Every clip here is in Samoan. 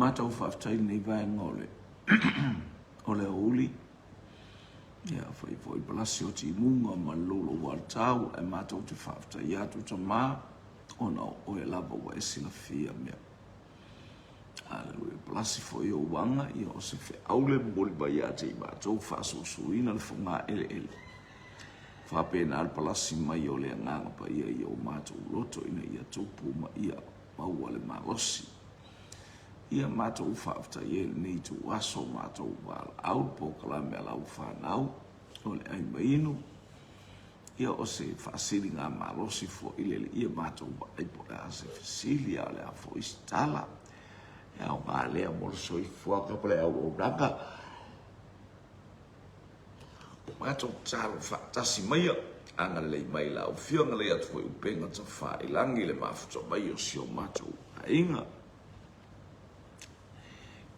Matou faafetai i lenei vaega o le o le aoauli, ia fai foi palasi o timuga ma le louloualatau, ae matou te faafetai atu Tama ona o oe lava ua e silafia mea. Aleluia. Palasi foi o uaga, ia o se feau le momoli mai ia te i matou faasuasuina le foga eleele. Faapena le palasi mai o le Agaga Paia i o matou loto ina ia tupu ma ia maua le malosi. Ia matou faafetai ai i lenei ituaso, matou valaau le polokalame a lau fanau o le ai ma inu. Ia o se faasiligamalosi foi le Alii ia matou vaai po o le a se fesili a o le a foi se tala. E aoga lea mo le soifuaga ma le auaunaga. Matou tatalo faatasi maia, agalelei mai lau Afioga, agalelei atu foi upega tafailagi i le mafuta mai o si o matou aiga,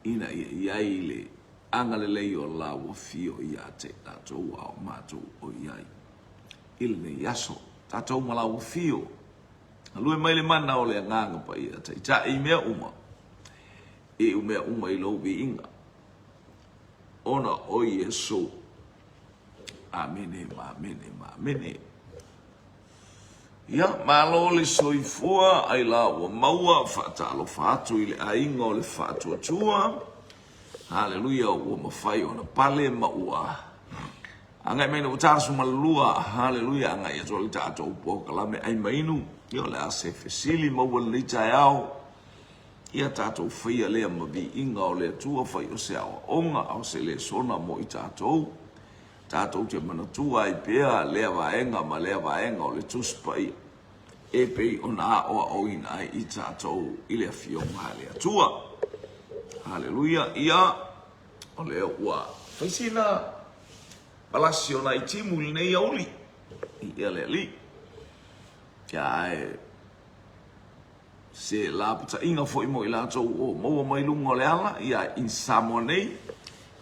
ina ia i ai le agalelei o lau Afio ia te i latou a o matou o i ai i lenei aso. Tatou ma lau Afio, galue mai le mana o le Agaga Paia, taitai i mea uma, iu mea uma i lou viiga. Ona o Iesu. Amene ma amene ma amene. Ia, malo le soifua, ai la ua maua, faatalofa atu i le aiga o le faatuatua. Haleluia, ua mafai ona pale ma ua agai mai na ua 42. Haleluia, agai atu le tatou polokalame ai ma inu. Ia, o le a se fesili maua lenei taeao. Ia tatou faia lea ma viiga o le Atua, fai o se aoaoga a o se lesona mo i tatou. Tatou te manatua ai pea lea vaega ma lea vaega o le Tusi Paia e pei ona aoaoina ai i tatou i le Afioga a le Atua. Haleluia! Ia, o lea ua fai sina palasi o nai timu i lenei aoauli. Viia le Alii. Ia, ae Se lapataiga foi mo i latou o maua mai luga o le ala, ia i Samoa nei,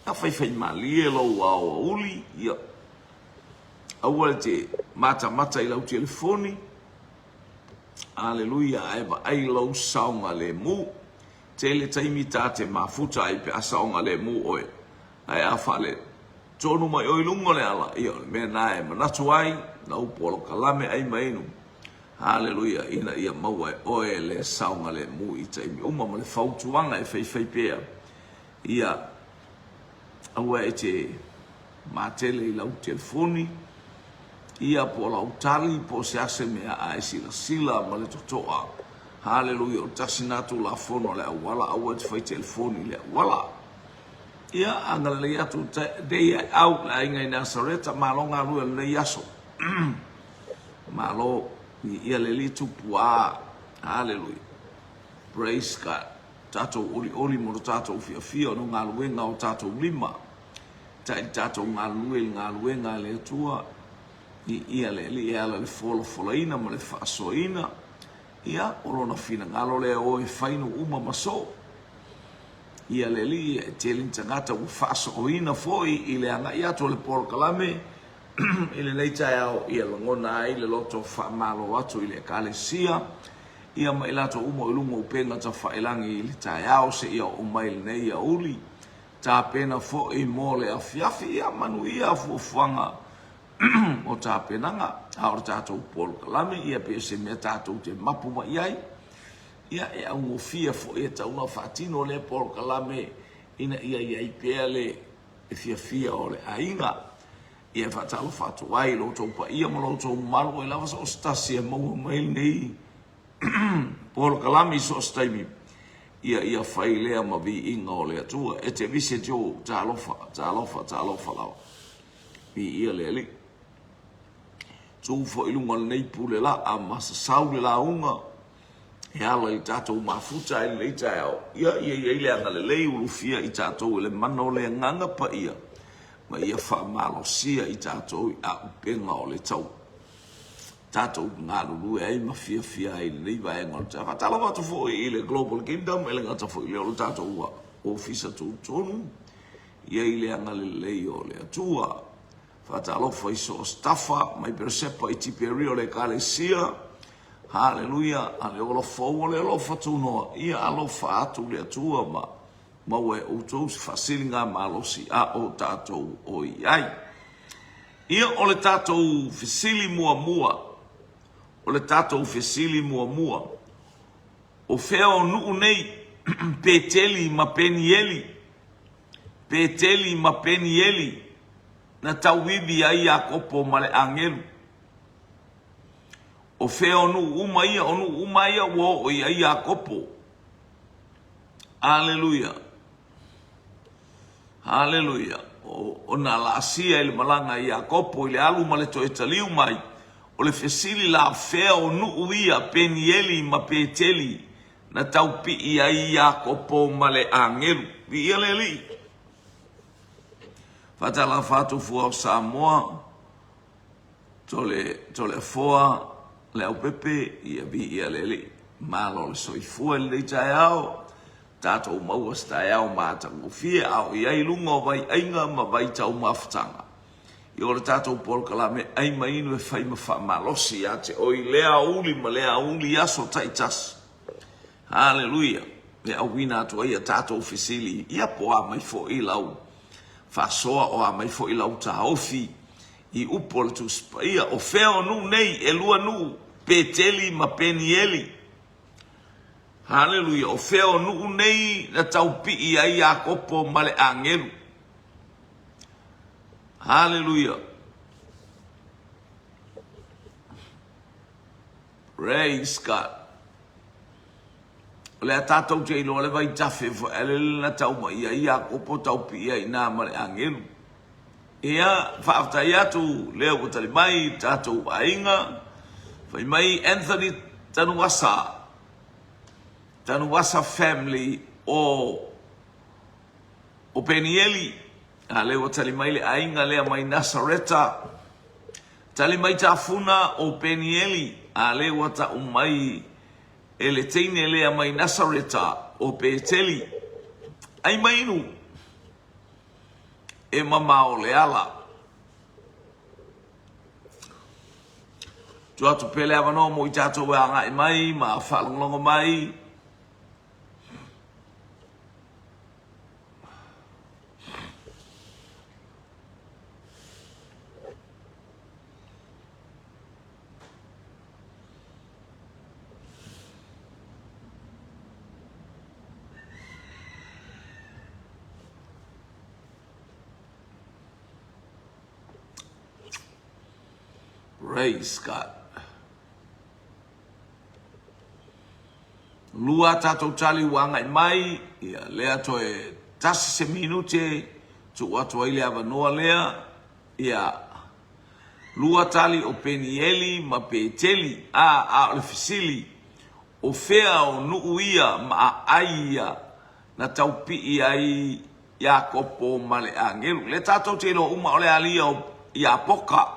ia faifaimalie lou aoauli, ia aua e te matamata i lau telefoni, aleluia, ae vaai lou saogalemu. Tele taimi ta te mafuta ai pe a saogalemu oe, ae a faaletonu mai oe i luga o le ala, ia o le mea lena e manatu ai lau polokalame ai ma inu. Haleluia, ina ia maua e oe le saogalemu i taimi uma ma le fautuaga e faifai pea. Ia, aua e te matele i lau telefoni, ia po o lau tali po o se ase mea a e silasila ma le totoa. Haleluia, o le tasi na tulafono a le auala, aua e te fai telefoni i le auala. Ia, agalelei atu day out le aiga i Nasareta, malo galue o lenei aso. Malo ia le Alii Tupuā. Haleluia. Praise God. Tatou olioli mo lo tatou fiafia ona o galuega o tatou lima. Tai le tatou galulue i le galuega a le Atua. I ia le Alii e ala i le folafolaina ma le faasoaina. Ia, o lona finagalo lea o e fai nuu uma ma soo. Ia le Alii e tele ni tagata ua faasooina foi i le agai atu o le polokalame i lenei taeao ia lagona ai le loto faamalo atu i le Ekalesia ia ma i latou uma o i luga o upega tafailagi i le taeao seia oo mai lenei aoauli. Tapena foi mo le afiafi ia manuia fuafuaga o tapenaga a o le tatou polokalame ia pei o se mea tatou te mapu mai i ai ia e augofie foi e tatau ona faatino lea polokalame ina ia i ai pea le fiafia o le aiga. Ia e faatalofa atu ai i lo outou paia ma lo outou mamalu, oi lava so o se tasi e maua mai lenei polokalame i so o se taimi, ia ia fai lea ma viiga o le Atua. E te vise Joe, talofa, talofa, talofa lava. Viia le Alii. Tu foi i luga o lenei pule laa ma sasau le lauga e ala i tatou mafuta ai lenei taeao. Ia ia i ai le agalelei ulufia i tatou e le mana o le Agaga Paia ma ia faamalosia i tatou i auupega o le tau tatou galulue ai ma fiafia ai i lenei vaega o le taeao. Faatalofa atu foi i le Global Kingdom, e le gata foi i lea o le tatou ofisa tutotonu, ia i le agalelei o le Atua. Faatalofa i so o se tafa, mai Peresepa i Tiperia o le Ekalesia. Haleluia, a le ola fou o le alofa tunoa, ia alofa atu le Atua ma maua e outou se faasiligamalosi a o tatou o i ai. Ia, o le tatou fesili muamua, o le tatou fesili muamua, o fea o nuu nei, Peteli ma Penieli, Peteli ma Penieli, na tauivi ai Iakopo ma le agelu. O fea o nuu uma ia, o nuu uma ia ua oo i ai Iakopo. Aleluia. Aleluia. O na laasia i le malaga a Iakopo i le alu ma le toe taliu mai, o le fesili la, o fea o nuu ia, Penieli ma Peteli, na taupii ai Iakopo ma le agelu. Viia le Alii. Faatalofa atu fua o Samoa, Tole, Toleafoa, Leaupepe, ia viia le Alii. Malo le soifua i lenei taeao. Tatou maua se taeao matagofie a o i ai luga o vai aiga ma vai taumafataga. I o le tatou polokalame ai ma inu e fai ma faamalosi ia te oe i lea aoauli ma lea aoauli i aso taitasi. Haleluia! E auina atu ai a tatou fesili, ia po o a mai foi lau faasoa, o a mai foi lau taofi i upu o le Tusi Paia. O fea o nuu nei? Elua nuu, Peteli ma Penieli. Haleluia! O fea o nuu nei na taupii ai Iakopo ma le agelu? Haleluia! Praise God! O lea tatou te iloa le vaitafe foi ale le na tau mai ai Iakopo taupii ai ina ma le agelu. Ia, faafetai atu lea ua tali mai tatou aiga. Fai mai Anthony Tanuasa, Tanuasa family o o Penieli. A lea ua tali mai le aiga lea mai Nasareta. Tali mai Tafuna o Penieli, a lea ua tau mai e le teine lea mai Nasareta o Peteli. Ai mai inu. E mamao le ala. Tuu atu pea le avanoa mo i tatou e agai mai ma faalogologo mai. Praise God. Lua tatou tali ua agai mai, ia lea toe tasi se minute tuu atu ai le avanoa lea, ia lua tali o Penieli ma Peteli, a, a o le fesili, o fea o nuu ia ma aai ia na taupii ai Iakopo ma le agelu. Lea tatou te iloa uma o le alia o Iapoka,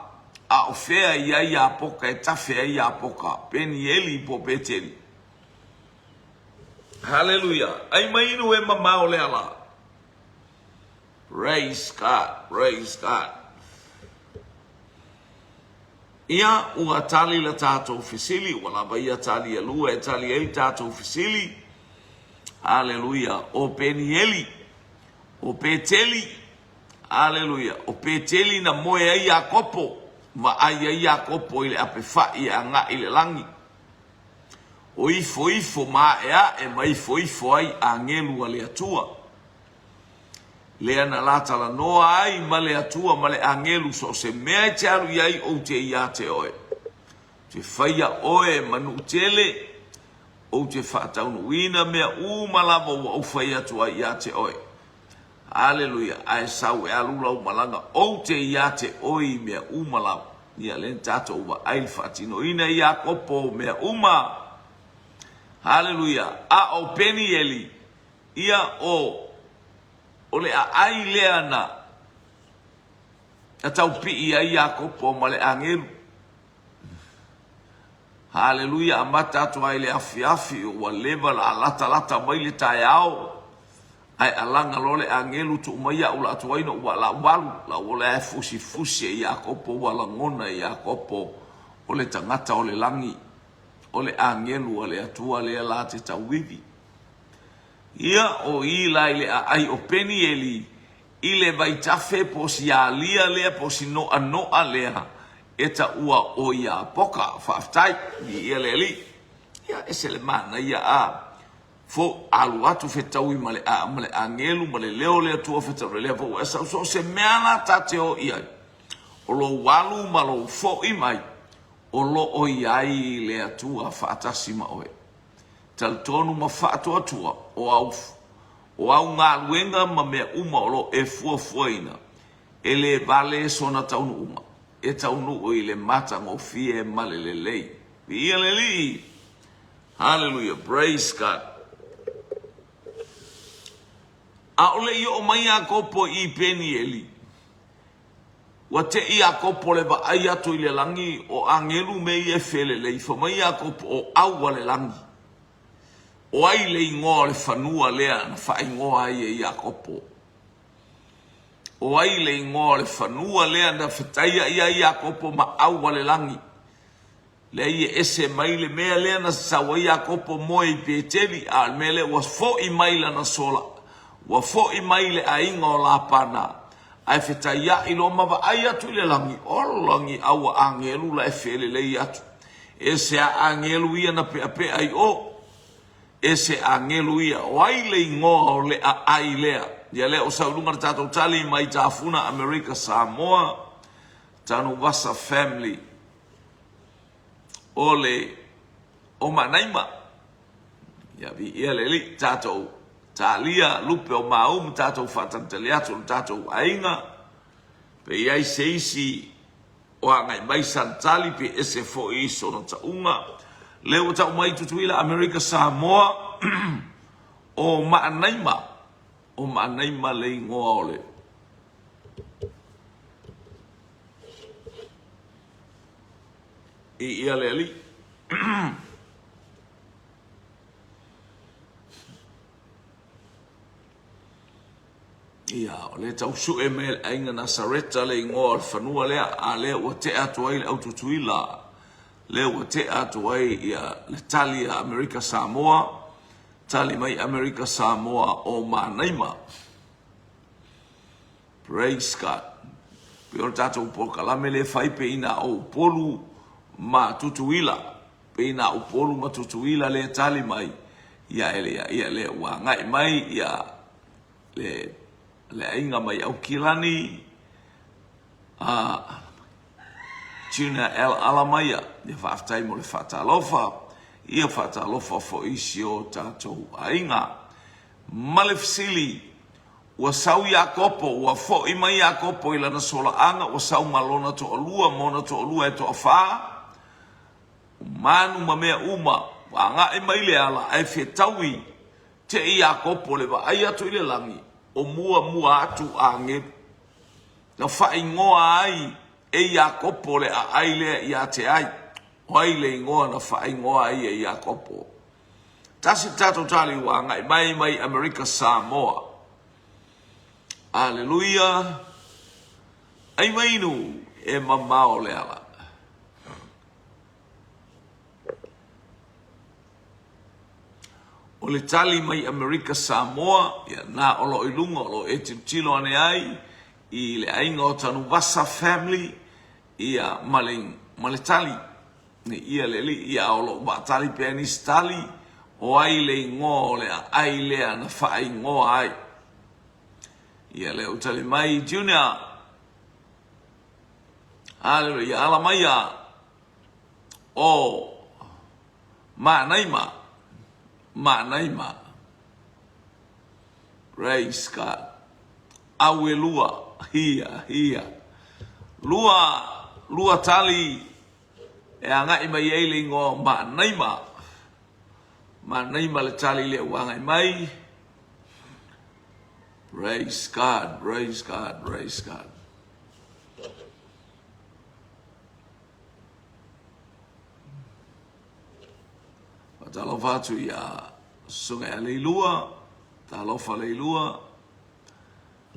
a o fea i ai Iapoka e tafe ai Iapoka, Penieli po o Peteli. Haleluia! Ai mai inu e mamao le ala. Praise God, praise God. Ia, ua tali la tatou fesili, ua lava ia tali e lua e tali ai le tatou fesili. Aleluia. O Penieli, o Peteli, aleluia, o Peteli na moe ai Iakopo, vaai ai Iakopo i le apefa'i e aga'i i le lagi. O ifoifo ma a'ea'e ma ifoifo ai agelu a le Atua. Lea na la talanoa ai ma le Atua ma le agelu so o se mea e te alu i ai ou te iā te oe. Ou te faia oe ma nuu tele, ou te faataunuuina mea uma lava ua ou fai atu ai iā te oe. Aleluia, ae sau e alu lau malaga, ou te iā te oe i mea uma lava. Ia lea na tatou vaai le faatinoina i Iakopo o mea uma. Aleluia, a o Penieli, Ia, o, o le aai lea na, na taupii ai Iakopo ma le agelu. Haleluia, amata atu ai le afiafi, ua leva la latalata mai le taeao, ae alaga loa le agelu tuu mai au la atu ai no ua la walu, la ua le fusifusi e Iakopo, ua lagona e Iakopo o le tagata o le lagi. O le agelu a le Atua lea la te tauivi. Ia, o i la i le aai o Penieli, i le vaitafe po o si alia lea po o si noanoa lea e taua o Iapoka. Faafetai, viia le Alii. Ia, ese le manaia a fo alu atu fetaui ma le a ma le agelu ma le leo o le Atua fetaui lea foi ua sau so o se mea la ta te o i ai. O lou alu ma lou fo'i mai o lo o i ai le Atua faatasi ma oe. Talitonu ma faatuatua o au o au galuega ma mea uma o lo o e fuafuaina, e le vale sona taunuuga, e taunuu i le matagofie ma le lelei. Viia le Alii! Haleluia! Praise God! A o le i oo mai Iakopo i Penieli, ua te'i Iakopo le vaai atu i le lagi, o agelu mea ia e felelei, fai mai Iakopo, o au a le lagi. O ai le igoa o le fanua lea na faaigoa ai e Iakopo? O ai le igoa o le fanua lea na fetaia'i ai Iakopo ma au a le lagi? Lea e ese mai le mea lea na sau ai Iakopo moe i Peteli, a o le mea lea ua fo'i mai lana sola, ua fo'i mai le aiga o Lapana, ae fetaia'i loa ma vaai atu i le lagi, ola ni au a agelu la e felelei atu. E se a agelu ia na peapea i o? E se agelu ia? O ai le igoa o le aai lea? Ia lea o sau i luga le tatou tali mai Tafuna, Amerika, Samoa, Tanuvasa Family. O le o Manaima. Ia viia le Alii, tatou talia lupe o maau ma tatou faatalitali atu i le tatou aiga. Pe i ai se isi o agai mai sana tali pe ese foi sona tauga. Lea ua tau mai Tutuila, Amerika, Samoa, o Maanaima, o Maanaima le igoa o le Viia le Alii. Ia, o lea tau sue mai e le aiga Nasareta le igoa o le fanua lea, a lea ua tea atu ai le au Tutuila, lea ua tea atu ai ia le tali a Amerika Samoa, tali mai Amerika Samoa o Manaima. Praise God. Pei o le tatou polokalame lea e fai pei na o Upolu ma Tutuila. Pei na o Upolu ma Tutuila lea e tali mai. Ia e le ia lea ua agai mai ia le le aiga mai Aukilani a Junior L Alamaia. Ia faafetai mo le faatalofa. Ia faatalofa foi i si o tatou aiga. Ma le fesili, Ua sau Iakopo, ua foʻi mai Iakopo i lana solaaga, ua sau ma lona toalua ma ona toalua e toafa, o manu ma mea uma, ua agai mai le ala, ae fetaui teʻi Iakopo le vaai atu i le lagi, o muamua atu agelu. Na faaigoa ai e Iakopo le aai lea ia te ai. O ai le igoa na faaigoa ai e Iakopo? Tasi le tatou tali ua agai mai mai Amerika Samoa. Aleluia. Ai mainu e mamao le ala. O le tali mai Amerika Samoa, ia na o lo o i luga o lo o e tilotilo ane ai i le aiga o Tanuvasa family, ia ma le, ma le tali. Ia le Alii, ia o lo o faatali pea nisi tali, o ai le igoa o le aai lea na faaigoa ai. Ia lea ua tali mai Junior. Haleluia, ia ala mai ia o Maanaima. Maanaima. Praise God. Auelua, hia, hia. Lua, lua tali e agai mai ai le igoa o Maanaima. Maanaima le tali lea ua agai mai. Praise God, praise God, praise God. Faatalofa atu ia Susuga ia Leilua, talofa Leilua.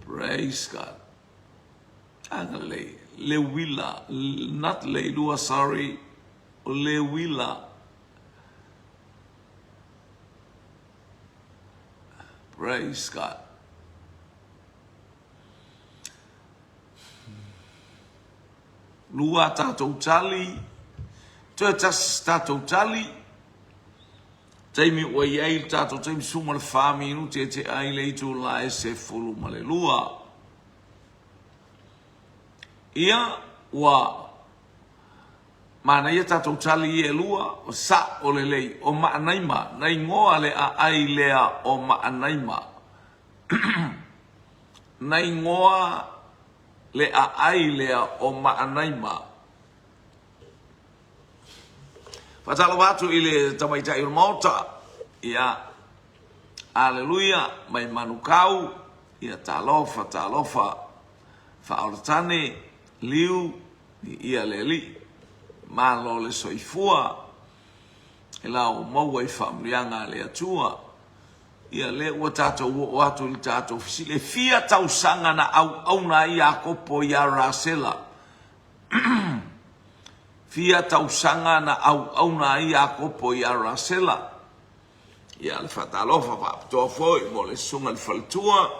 Praise God. Agalelei. Leuila, not Leilua, sorry, o Leuila. Praise God. Lua tatou tali, toe tasi tatou tali, taimi ua i ai le tatou taimi 14 minute e tea ai le itula e 12. Ia, ua manaia tatou tali ia e lua, o sa'o lelei, o Maanaima, na igoa le aai lea o Maanaima. Na igoa le aai lea o Maanaima. Faatalofa atu i le tamaitai o le Maota, ia, aleluia, mai Manukau, ia talofa, talofa, faaolatane, liu, Viia le Alii. Malo le soifua e la ua maua i faamanuiaga a le Atua. Ia lea ua tatou oo atu i le tatou fesili, e fia tausaga na auauna ai Iakopo iā Rasela? Fia tausaga na auauna ai Iakopo iā Rasela? Ia le faatalofa faapitoa foi mo le susuga i le faletua.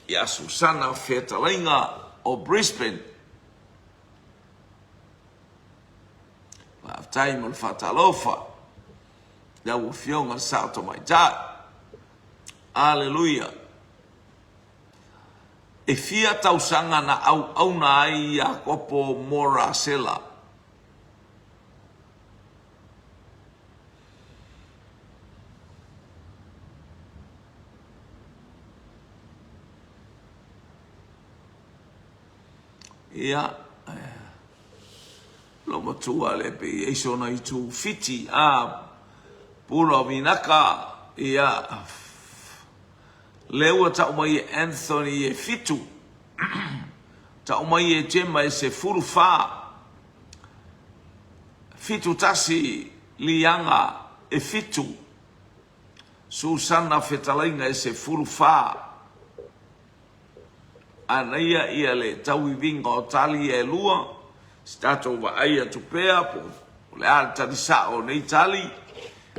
Ia Susana Fetalaiga o Brisbane. Faafetai mo le faatalofa i lau Afioga le Sao Tamaitai. Aleluia. E fia tausaga na auauna ai Iakopo mo Rasela? Ia, lou matua lea pe i ai sona itu fiti, a, pula o vinaka, ia, lea ua tau mai e Anthony e fitu, tau mai e Gemma e 14, fitu tasi liaga e fitu, Susana fetalaiga e 14. Anaia ia le tauiviga o tali ia e lua, se tatou vaai atu pea po o le a le tali sao o nei tali.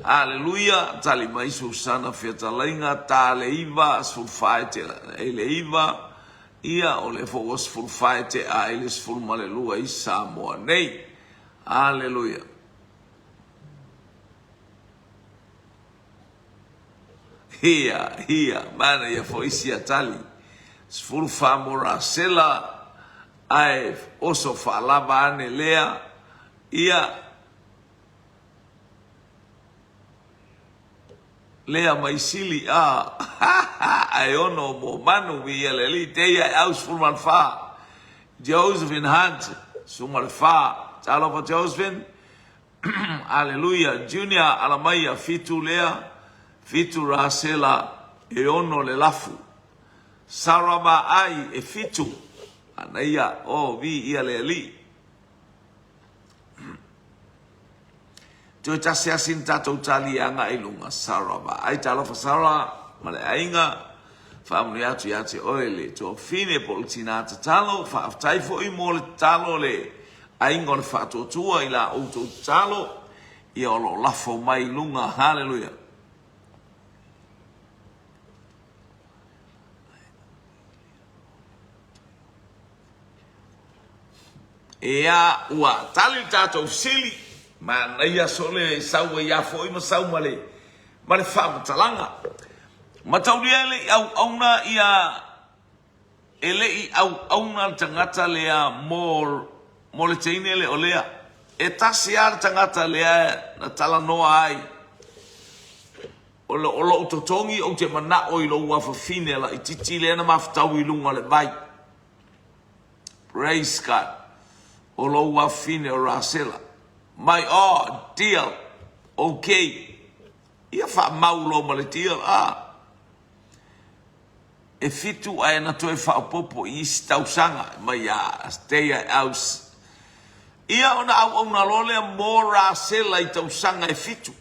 Aleluia, tali mai Susana fetalaiga, ta le iva, 14 e tea ai le iva, ia o lea foi ua 14 e tea ai le 12 i Samoa nei. Aleluia. Ia, ia, manaia foi sia tali. 14 mo Rasela, ae oso faalava ane lea. Ia, lea mai sili, a, ae ono mo manu mi ia le alii, te ia e au 14. Josephine Hunt, 14. Talofa Josephine. Aleluia. Junior Alamaia, fitu lea, fitu Rasela, e ono le lafu. Sarah Vaai, e fitu. Anaia, oh, vi ia le alii. Toe tasi asi ni tatou tali e agai i luga. Sarah Vaai, talofa Sarah, ma le aiga. Faamanuia atu ia te oe le tuafine po o le tinā tatalo. Faafetai foi mo le tatalo le Aiga o le Faatuatua i la outou tatalo, ia o lo o lafo mai i luga. Haleluia. Ia, ua tali le tatou fesili. Manaia sole sau ai a foi ma sau ma le, ma le faamatalaga. Mataulia e le i auauna ia E le i auauna le tagata lea mo, mo le teine lea o Lea. E tasi lava le tagata lea na talanoa ai. O, lo, o lou totogi ou te manao i lou afafine laitiiti lea na mafutau i luga o le vai. Praise God. O lou afafine o Rasela. My oh, deal. Okay. Ia faamau loa ma le deal. Ah. E fitu ae na toe faaopoopo i isi tausaga mai a stay a aus. Ia ona auauna loa lea mo Rasela i tausaga e fitu.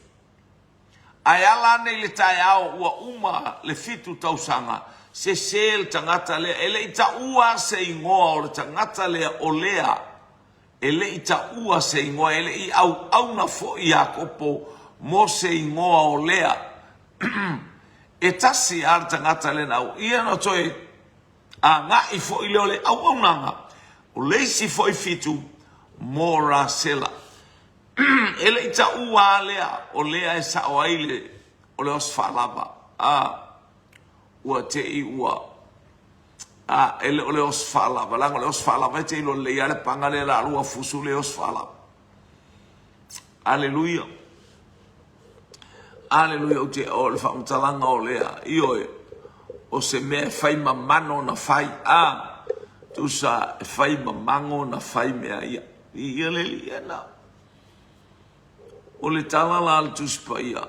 Ae ala ane i le taeao ua uma le fitu tausaga, sese le tagata lea, e le i taua se igoa o le tagata lea o Lea. E le i taua se igoa, e le i auauna foi Iakopo mo se igoa o Lea. E tasi lava le tagata lea na au ia ona toe agai foi lea o le auaunaga, o le isi foi fitu mo Rasela. E le i taua lava lea o Lea e sao ai le o le oso faalava. A, ua te i ua a, e le o le oso faalava, leaga o le oso faalava e te iloa lelei lava le paga lea o le a alu fusu le oso faalava. Aleluia. Aleluia, ou te, o le faamatalaga o lea, ioe, o se mea e fai mamano ona fai, a, tusa e fai mamago ona fai mea ia. Ia le alii na. O le tala la a le Tusi Paia,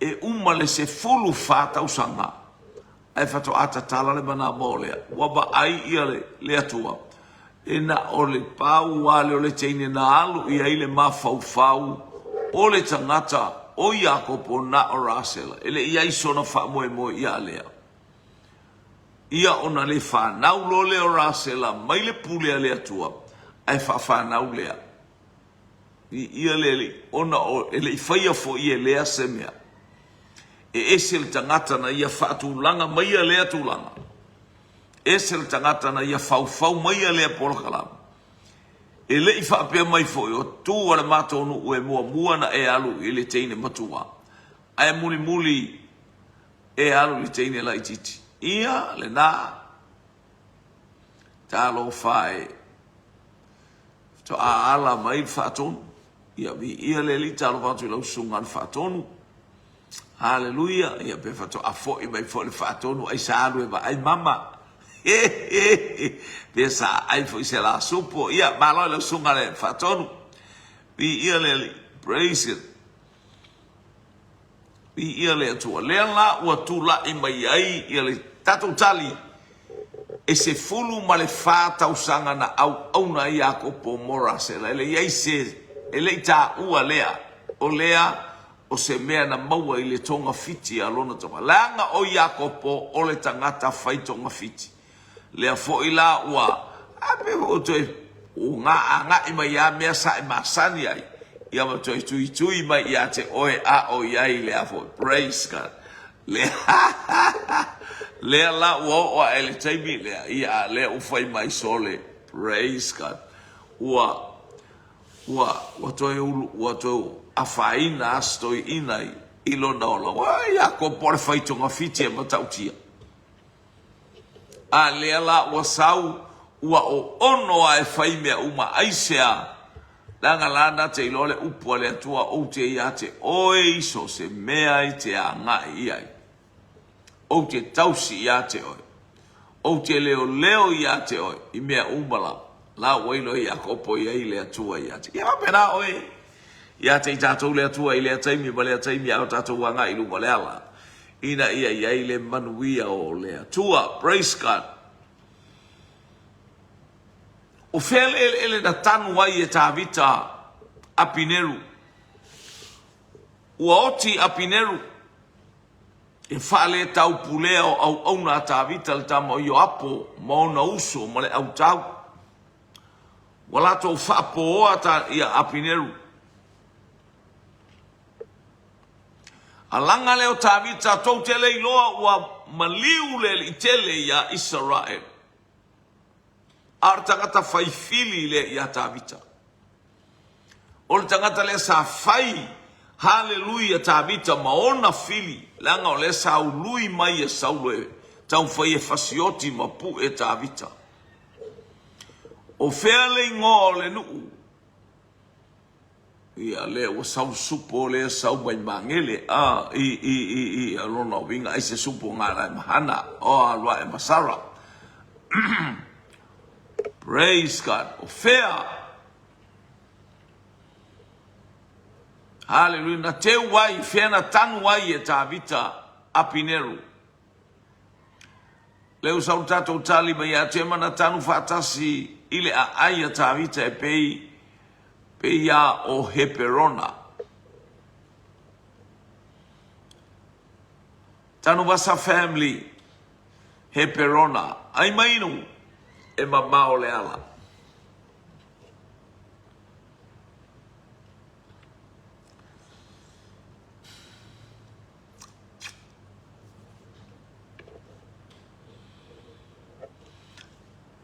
e uma le 14 tausaga ae faatoa tatala le manava o Lea. Ua vaai ia le, le Atua, e na o le pau lava lea o le teine na alu i ai le mafaufau o le tagata o Iakopo na o Rasela. E le i i ai sona faamoemoe ia Lea. Ia ona le fanau loa lea o Rasela mai le pule a le Atua, ae faafanau Lea. Viia le Alii, ona o, e le i faia foi e Lea se mea. E ese le tagata na ia faatulaga maia lea tulaga. Ese le tagata na ia faufau maia lea polokalame. E le i faapea mai foi, o tu a le matou nuu e muamua na e alu i le teine matua, ae mulimuli e alu i le teine laitiiti. Ia, lena. Talofa e. Faatoa ala mai le faatonu. Ia viia le Alii, talofa atu i lau susuga i le faatonu. Haleluia. Ia pe faatoa foi mai foi le faatonu ai sa alu e vaai mama. Pe sa ai foi se la supo. Ia malo i lau susuga i le faatonu. Viia le Alii. Praise it. Viia le Atua. Lea la ua tulai mai ai ia le tatou tali e 14 tausaga na auauna ai Iakopo mo Rasela. E leai se, e le i taua lea, o lea o se mea na maua i le togafiti a lona tama. Leaga o Iakopo o le tagata fai togafiti. Lea foi la ua, a pe ua toe ua agai mai lava mea sa e masani ai, ia ma toe tuitui mai ia te oe a o i ai lea foi. Praise God. Lea, lea la ua oo ae le taimi lea, ia a lea ua fai mai sole. Praise God. Ua, ua, ua toe ulu, ua toe afaina a si toeaina i, i lona ola. Ua Iakopo o le fai togafiti e matautia. A lea la ua sau, ua oono a e fai mea uma, aisea? Leaga la na te iloa le upu a le Atua, ou te ia te oe i so se mea i te agai i ai. Ou te tausi ia te oe. Ou te leoleo ia te oe i mea uma lava. La ua iloa Iakopo i ai le Atua ia te. Ia faapena oe ia te i tatou le Atua i lea taimi ma lea taimi a o tatou agai i luga o le ala. Ina ia i ai le manuia o le Atua. Praise God. O fea le eleele na tanu ai e Tavita Apineru? Ua oti Apineru e faaletaupulea o auauna a Tavita le tama o Ioapo ma ona uso ma le autau. Ua latou faapooa ta, ia Apineru. A laga lea o Tavita, tou te le iloa ua maliu le Alii tele iā Isaraelu. A o le tagata fai fili lea iā Tavita. O le tagata lea sa fai, haleluia, Tavita ma ona fili, leaga o lea sa ului mai e Saulo e taumafai e fasioti ma pue Tavita. O fea le igoa o le nuu? Ia lea ua sau supo lea sau mai Magele a i i i i a lona uiga ai se supo ngā e mahana o alua e masara. Praise God. O fea? Hallelujah. Na teu ai, fea na tanu ai e Tavita Apineru. Lea ua sau le tatou tali mai ia te ma na tanu faatasi i le aai a Tavita e pei pei a o Heperona. Tanuvasa family, Heperona. Ai mainu e mamao le ala.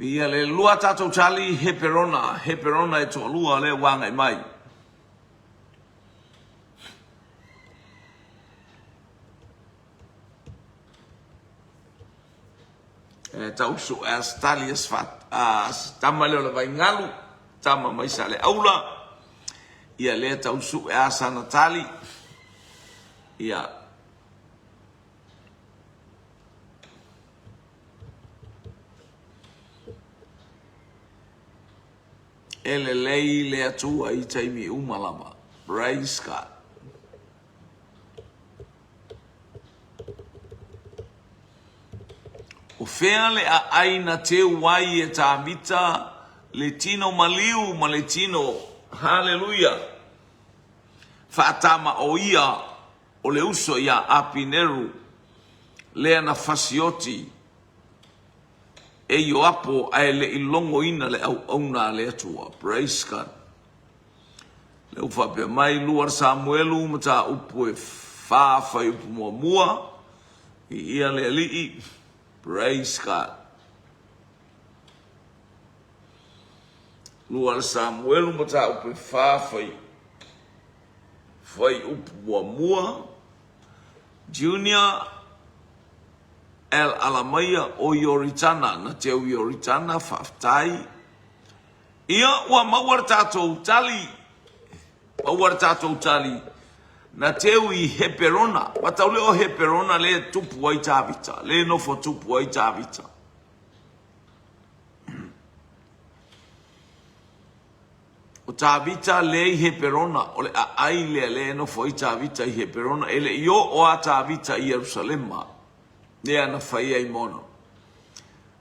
Ia le lua tatou tali Heperona, Heperona e toalua lea ua agai mai. E tau sue a se tali a se a se tama lea o le Vaingalu, tama mai Saleaula. Ia lea tau sue a sana tali. Ia E lelei le Atua i taimi uma lava. Praise God. O fea le aai na teu ai e Tāmita le tino maliu ma le tino, haleluia, faatama o ia o le uso ia Apineru lea na fasioti e Ioapo ae le i logoina le auauna a le Atua. Praise God. Lea ua faapea mai, 2 Samuelu mataupu e 4 fuaiupu muamua, Viia le Alii, praise God. 2 Samuelu mataupu e 4 fuaiupu muamua, Junior El Alamaia o Ioritana, na teu Ioritana, faafetai. Ia, ua maua le tatou tali, maua le tatou tali, na teu i Heperona. Matau lea o Heperona lea e tupu ai Tavita, lea e nofo tupu ai Tavita. O Tavita lea i Heperona, o le aai lea lea e nofo ai Tavita i Heperona, e le i oo a Tavita i Ierusalema, lea na fai ai mona.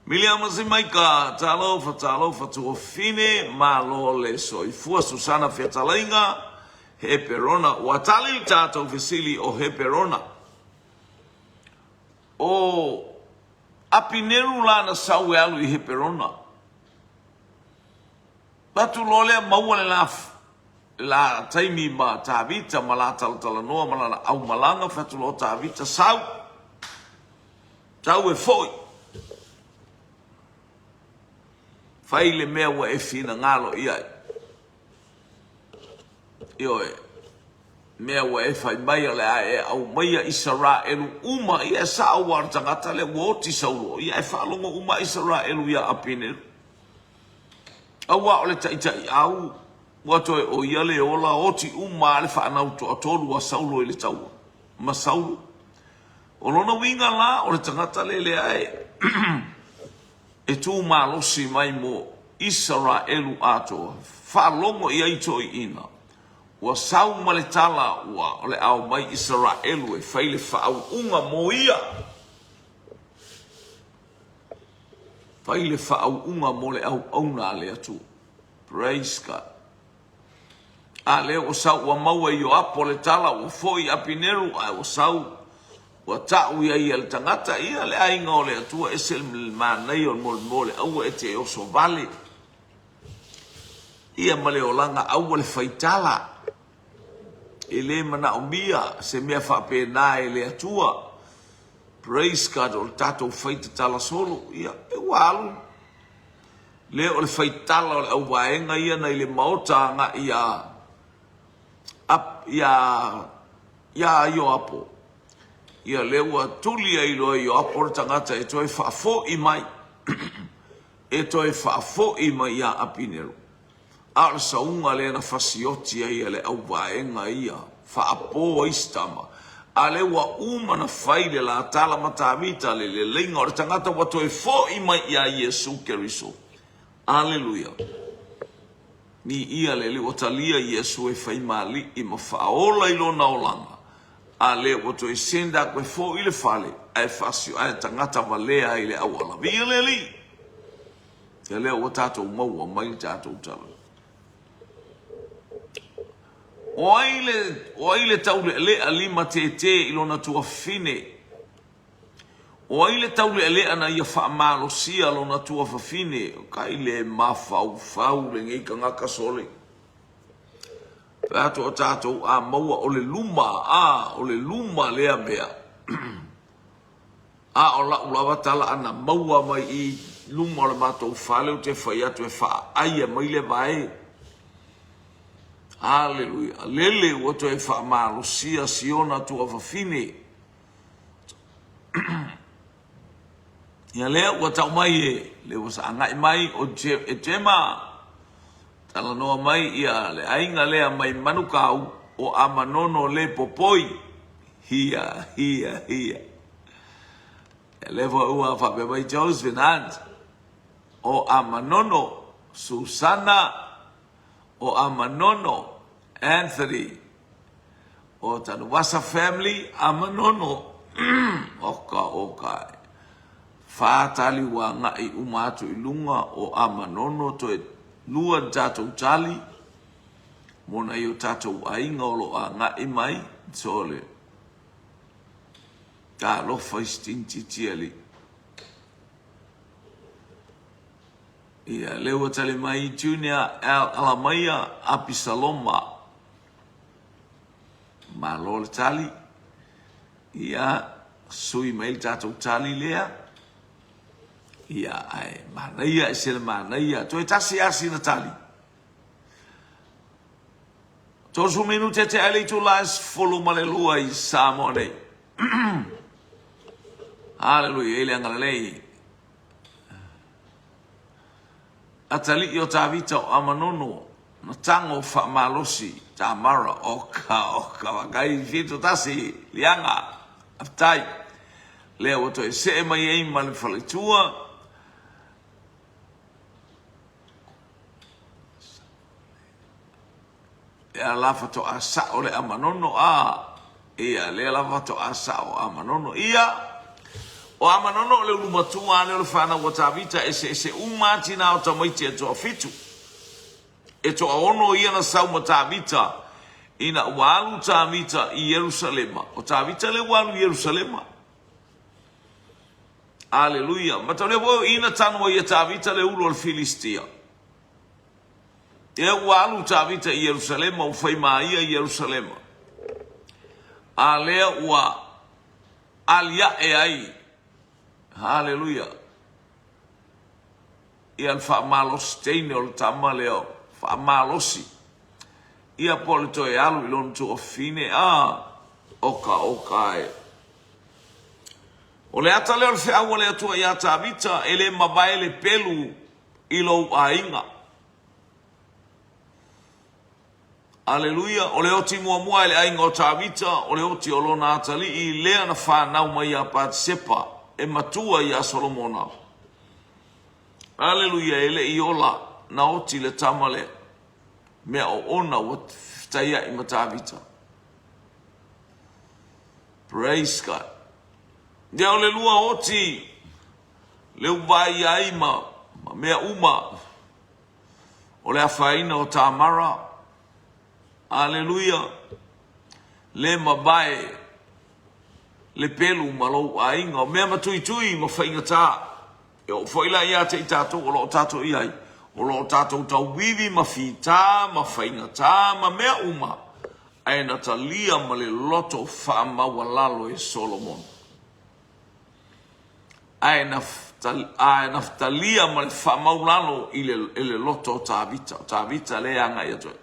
Miliama Simaika, Talofa, talofa tuafine, malo le soifua, Susana Fetalaiga, Heperona, ua tali le tatou fesili o Heperona. O Apineru la na sau e alu i Heperona. Batu loa lea maua le la la taimi ma Tavita ma la talatalanoa ma lana aumalaga, fai atu loa o Tavita, Sau, sau e foi, fai le mea ua e finagalo i ai. Ioe, mea ua e fai mai o le a e aumaia Isaraelu uma, ia e sao aua o le tagata lea ua oti Saulo, ia e faalogo uma Isaraelu ia Apineru. Aua o le taitaiau ua toe o ia le ola, oti uma lava le fanau toatolu a Saulo i le taua ma Saulo. O lona uiga la, o le tagata lea lea e e tu malosi mai mo Isaraelu atoa, faalogo i ai toeaiina, ua sau ma le tala ua o le a omai Isaraelu e fai le faauuga mo ia. Fai le faauuga mo le auauna a le Atua. Praise God. A lea ua sau ua maua e Ioapo le tala ua foi Apineru ae ua sau ua ta'u ia ia le tagata ia le aiga o le Atua ese le manaia o le molimoli aua e te oso vale ia ma le olaga aua le faitala e le manaomia se mea faapena e le Atua. Praise God o le tatou fai tatala solo ia e ua alu lea o le faitala o le auvaega ia na i le maota agai ia ia ia Ioapo ia lea ua tuli ai loa Ioapo le tagata e toe faafoi mai e toe faafoi mai ia Apineru. A o le sauga lea na fasioti ai e le auvaega ia, faapo ai si tama, a lea ua uma na fai le la tala ma Tavita le leleiga o le tagata ua toe foi mai ia Iesu Keriso. Aleluia! Viia le Alii, ua talia Iesu e fai ma Alii ma faaola i lona olaga, a lea ua toe send aku e foi i le fale ae faasio ae tagata valea ai le auala. Viia le Alii! Ia lea ua tatou maua mai le tatou tala. O ai le, o ai le taulealea limatētē i lona tuafafine? O ai le taulealea na ia faamalosia lona tuafafine? O kai le mafaufau lenei tagata sole. Pe atu o tatou a maua o le luma, a, o le luma lea mea. A o lau lava tala ana maua mai i. luma o le matou fale ou te fai atu e faaaia mai le vae. Aleluia. Lele ua toe faamalosia Siona tuafafine. Ia lea ua tau mai e le ua agai mai o e Jema talanoa mai ia le aiga lea mai Manukau o Amanono le Popoi. Hia, hia, hia. Ia lea foi ua faapea mai Josephine Hunt o Amanono, Susana o Amanono, Anthony o Tanuvasa family, Amanono, oka oka e. Fa tali ua agai uma atu i luga o Amanono toe lua ni tatou tali mo nai o tatou aiga o lo o agai mai sole. Talofa i si tinititi alii. Ia, lea ua tali mai Junior Al Alamaia Apisaloma. Malo le tali. Ia, sui mai le tatou tali lea. Ia, ae manaia, ese le manaia. Toe tasi lava sina tali. 30 minute te ai le itula e 12 i Samoa nei. Haleluia, i le agalelei. Atalii o Tavita o Amanono, na tago faamalosi Tamara, oka oka vakai 71 liaga, faafetai. Lea ua toe see mai ai ma le faletua. Lea la faatoa sao le Amanono, a, ia, lea la faatoa sao Amanono. Ia, o Amanono o le ulu matua lea o le fanau a Tavita, eseese uma lava tina o tamaiti e toafitu. E toaono ia na sau ma Tavita ina ua alu Tavita i Ierusalema. O Tavita lea ua alu i Ierusalema. Aleluia. Mataulia foi o i na tanu ai e Tavita le ulu o le Filistia. Lea ua alu Tavita i Ierusalema, ua fai ma ia i Ierusalema. A lea ua aliae ai, haleluia, ia le faamalosi teine o le tama lea, faamalosi. Ia po o le toe alu i lona tuafafine, a, oka oka e. O le ata lea o le feau a le Atua iā Tavita, e le mavae le pelu i lou aiga. Aleluia! O le oti muamua e le aiga o Tavita, o le oti o lona atalii lea na fanau mai iā Patisepa, e matua iā Solomona. Aleluia! E le i ola, na oti le tama lea. Mea oona ua fetaiai ma Tavita. Praise God. Ia o le lua oti le ua vaai ai ma, ma mea uma o le afaina o Tamara. Aleluia. Le mavae le pelu ma lou aiga. O mea matuitui ma faigata. E oo foi la ia te i tatou o lo o tatou i ai, o lo o tatou tauivi ma fita ma faigata ma mea uma, ae na talia ma le loto faamaualalo e Solomona. Ae na, ae na talia ma le faamaulalo i le, i le loto o Tavita. O Tavita lea e agai atu ai.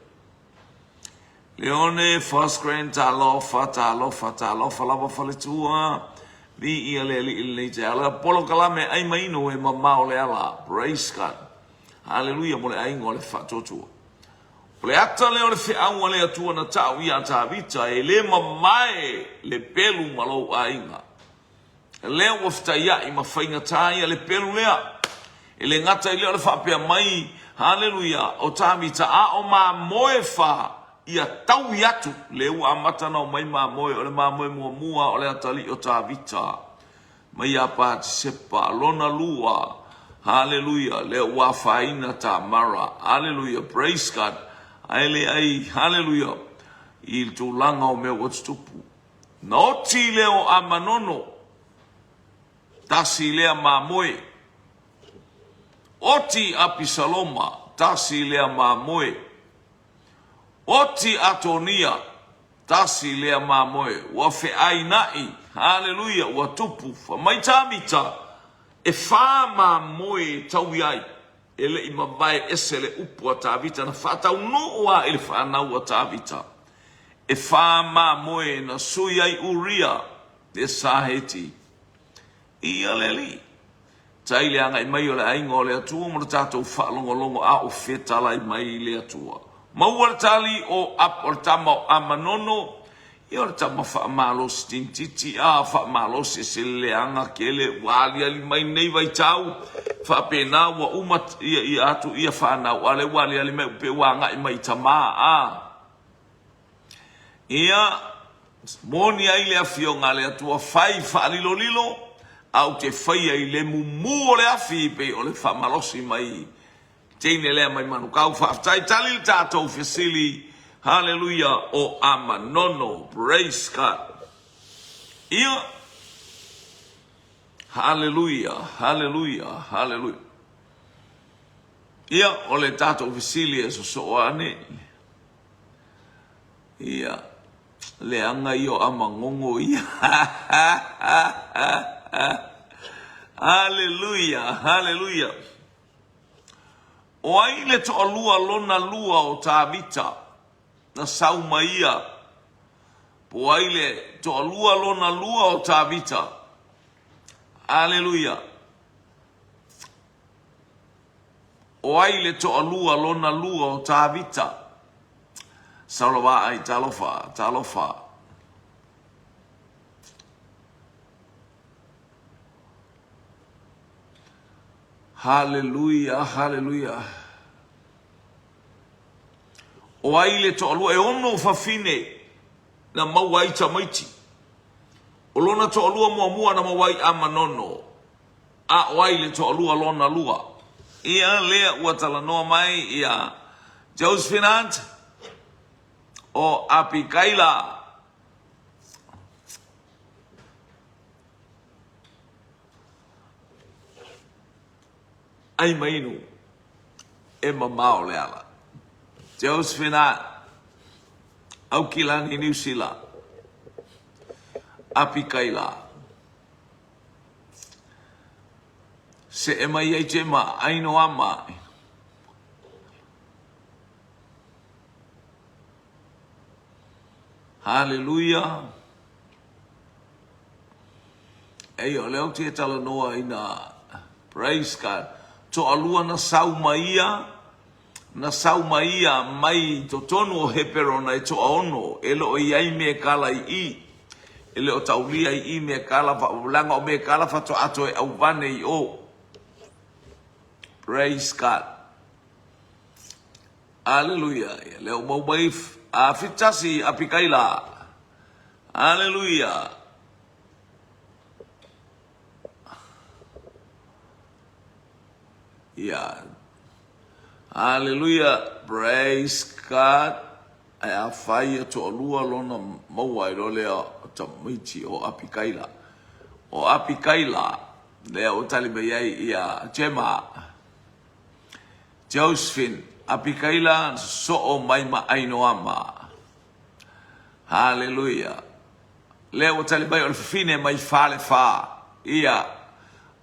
Leone, First Grand, talofa, talofa, talofa lava faletua. Viia le Alii i lenei taeao. Le polokalame ai maino e mamao le ala. Praise God. Hallelujah mo le aiga o le faatuatua. O le ata lea o le feau a le Atua na tau iā Tavita, e le mamae le pelu ma lou aiga. Lea ua fetaiai ma faigata ia le pelu lea. E le gata i lea o le faapea mai, haleluia, o Tavita, a o mamoe fa ia taui atu. Lea ua amata ona omai mamoe, o le mamoe muamua o le atalii o Tavita mai ia Patisepa, lona lua, haleluia, lea ua afaina Tamara, haleluia, praise God, ae leai, haleluia, i le tulaga o mea ua tutupu. Na oti lea o Amanono, tasi lea mamoe. Oti Apisaloma, tasi lea mamoe. Oti Atonia, tasi lea mamoe. Ua feaina'i, haleluia, ua tupu, fai mai Tavita. E fā mamoe e taui ai, e le i mavae ese le upu a Tavita na faataunuu a i le fanau a Tavita. E fā mamoe na sui ai Uria le Saheti. Ia le Alii, tai le agai mai o le aiga o le Atua ma lo tatou faalogologo a o fetalai mai le Atua. Maua le tali o Ap, o le tama o Amanono, ia o le tama faamalosi tinititi, a faamalosi e se leaga tele ua aliali mai nei vaitau, faapena ua uma ia, ia atu ia fanau, a o lea ua aliali mai pe ua agai mai i tama, a. Ia, moni ai le Afioga a le Atua, fai faalilolilo, a ou te faia i le mumu o le afi, pei o le faamalosi mai teine lea mai Manukau. Faafetai, tali le tatou fesili. Haleluia, o Amanono. Praise God. Ia, haleluia, haleluia, haleluia. Ia, o le tatou fesili e sosoo ane. Ia, leaga ia o Amagogo ia. Haleluia, haleluia. O ai le toalua lona lua o Tavita na sau ma ia? Po o ai le toalua lona lua o Tavita? Aleluia! O ai le toalua lona lua o Tavita? Saulo Vaai, talofa, talofa. Haleluia, haleluia. O ai le toalua? E ono fafine na maua ai tamaiti. O lona toalua muamua na maua ai Amanono. A o ai le toalua lona lua? Ia lea ua talanoa mai ia Josephine Hunt o Apikaila. Ai mainu e mamao le ala. Josephine Aukilani Niu Sila Apikaila Seʻe mai ai Jema Ainoama Haleluia Eia, o lea ou te talanoa ina, praise God, toalua na sau ma ia, na sau ma ia mai totonu o Heperona e toaono, e le o i ai me kala i i, e le o taulia i i me kala, leaga o me kala faatoa toe auwane i o. Praise God. Aleluia. Ia lea ua mau mai a fitasi Apikaila. Aleluia. Ia. Aleluia. Praise God. Ae a fai ia toalua lona maua ai loa lea o tamaiti o Apikaila. O Apikaila, lea ua tali mai ai ia Jema. Josephine, Apikaila soo mai ma Ainoama. Haleluia. Lea ua tali mai o le fafine mai Falefa. Ia,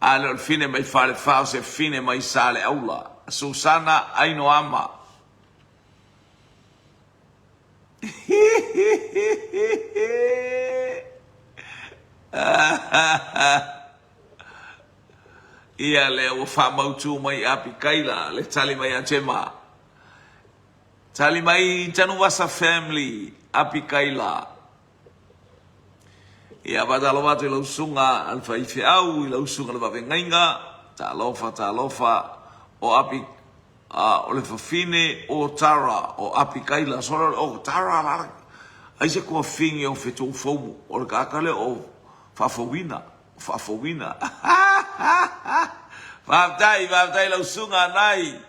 a le o le fine mai Falefa, o se fine mai Saleaula. Susana Ainoama. Ia, lea ua faamautu mai Apikaila le tali mai a Jema. Tali mai Tanuvasa family Apikaila. Ia faatalofa atu i lau susuga a le faifeau, i lau susuga le vaavegaiga, talofa, talofa, o Api, a, o le fafine o Tara, o Apikaila, sole o Tara la, ai se tuafine o fetou fou, o le tagata lea o faafouina, faafouina. Faafetai, faafetai lau susuga Nai.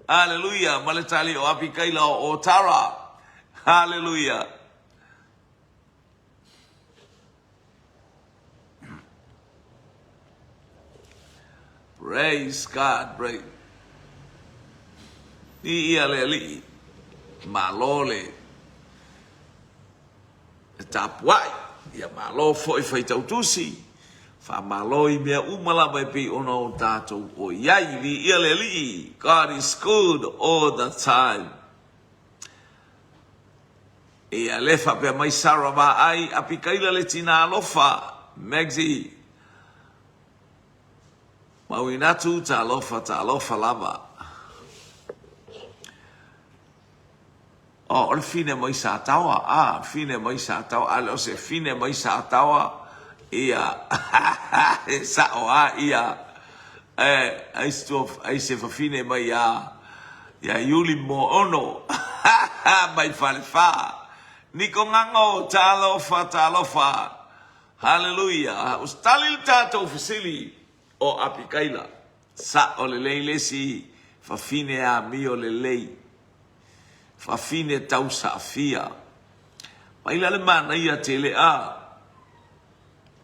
Aleluia, ma le tali o Apikaila o Tara. Aleluia. Praise God, praise. I ia le alii, malo le tapuai, ia malo foi faitautusi. Faamalo i mea uma lava e pei ona o tatou o i ai. Viia le Alii, God is good all the time. Ia le faapea mai Sarah Vaai, Apikaila le tina alofa, Maxie. Mauina atu, talofa, talofa lava. Oh, o le fine mai Sataoa, ah, fine mai Sataoa, a le o se fine mai Sataoa, ia, e sao a ia, e, ai se tua, ai se fafine mai ia, ia Iuli Moono, mai Falefa. Niko Gago, talofa, talofa. Haleluia! Ua tali le tatou fesili o Apikaila. Sao lelei le isi fafine amio lelei, fafine tau saafia. Mai la le manaia tele a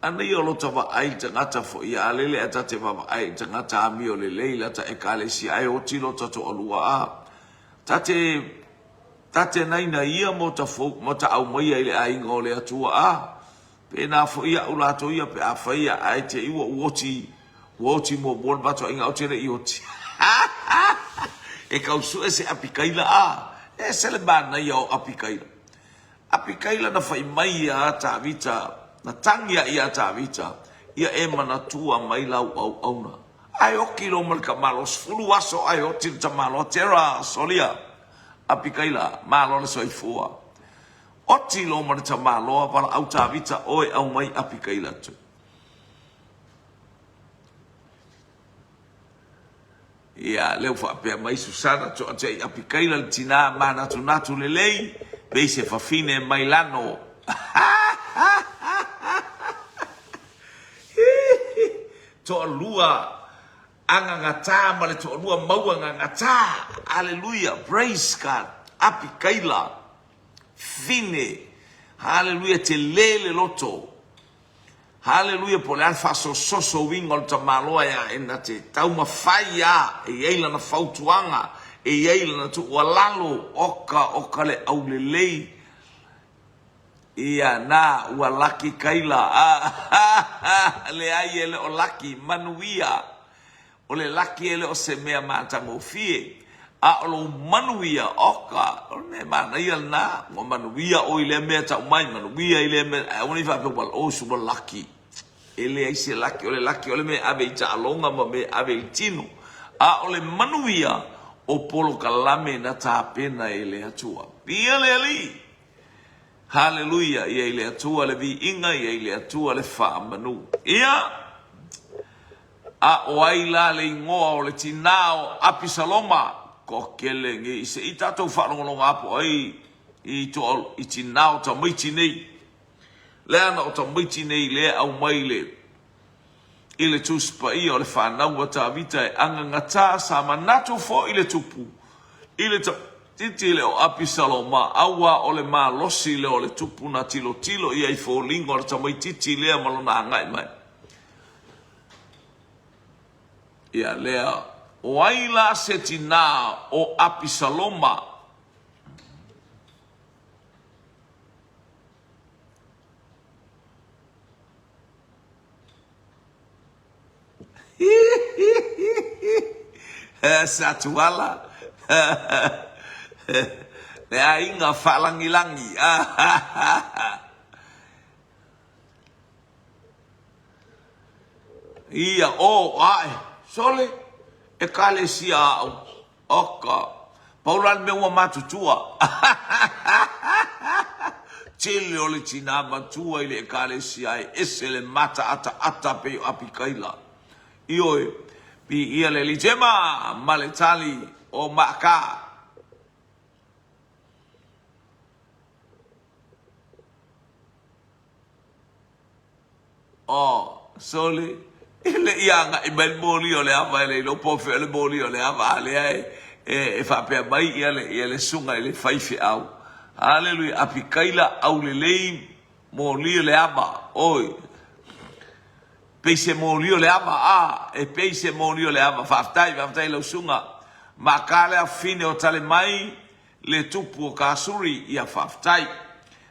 manaia o lota vaai i tagata foi a lele a ta te vaavaai i tagata amio lelei lata ekalesia ae oti lota toalua a ta te ta te naina ia mo ta fou mo ta aumaia i le aiga o le Atua a Pēnā foi iaʻu lātou ia pe afai ia ae te i ua oti, ua oti muamua le matou aiga ae ou te le i oti. E kau sue se Apikaila a, ese le manaia o Apikaila. Apikaila na whai mai iā Tāvita, na tangi a iā Tāvita, ia e manatua mai lau auauna. Ae oki lo ma le tamaloa, 10 aso ae oti le tamaloa, Tera, solia, Apikaila, malo le soifua. Oti lo ma le tamaloa valaau Tavita oe aumai Apikaila atu. Ia, lea ua faapea mai Susana toatia i Apikaila le tinā manatunatu lelei, pei se fafine mai lano. Toalua agagatā ma le toalua mauagagatā. Aleluia, praise God. Apikaila. Fine. Haleluia, tele le loto. Haleluia, po o le a le faasososo uiga o le tamaloa e ae na te taumafai a e i ai lana fautuaga, e i ai lana tuualalo, oka, oka le aulelei. Ia, na, ua laki Kaila. Leai, e le o laki, manuia. O le laki e le o se mea matagofie, a o lou manuia, oka, o le mea manaia lena, ua manuia ʻoe i lea mea tau mai, manuia i lea mea, ae aua ne i faapea ua, oh, ua laki. E leai se laki, o le laki o le mea e ave i taaloga ma mea e ave i le tino. A o le manuia, o polokalame na tapena e le Atua. Viia le Alii! Haleluia! Ia i le Atua le viiga, ia i le Atua le faamanu. Ia! A o ai la le igoa o le tinā o Apisaloma? Toatele nei se i tatou faalogologo apo ai i toa i tinā o tamaiti nei. Leaga o tamaiti nei lea e aumai i le i le Tusi Paia o le fanau a Tavita e agagatā sa manatu foi le tupu i le tamaititi le o Apisaloma auā o le malosi lea o le tupu na tilotilo i ai foliga o le tamaititi lea ma lona agai mai. Ia lea, o ai la se tinā o Apisaloma? Satuala le aiga faalagilagi. Ia, o, ae, sole, ekalesia au, oka, pau la le mea ua matutua. Tele o le tinā matua i le ekalesia e ese le mataataata pei o Apikaila. Ioe, piia le Alii. Jema ma le tali o Maaka. Oh, sole, e le i agai mai le moli o le ava, e le iloa po o fea le moli o le ava, a lea e, e, e faapea mai ia le, ia le susuga i le faifeau. Haleluia, Apikaila aulelei moli o le ava, oi. Pei se moli o le ava, a, e pei se moli o le ava. Faafetai, faafetai i lau susuga. Maka le afafine o tale mai, Le tupu o Kasuri, ia faafetai.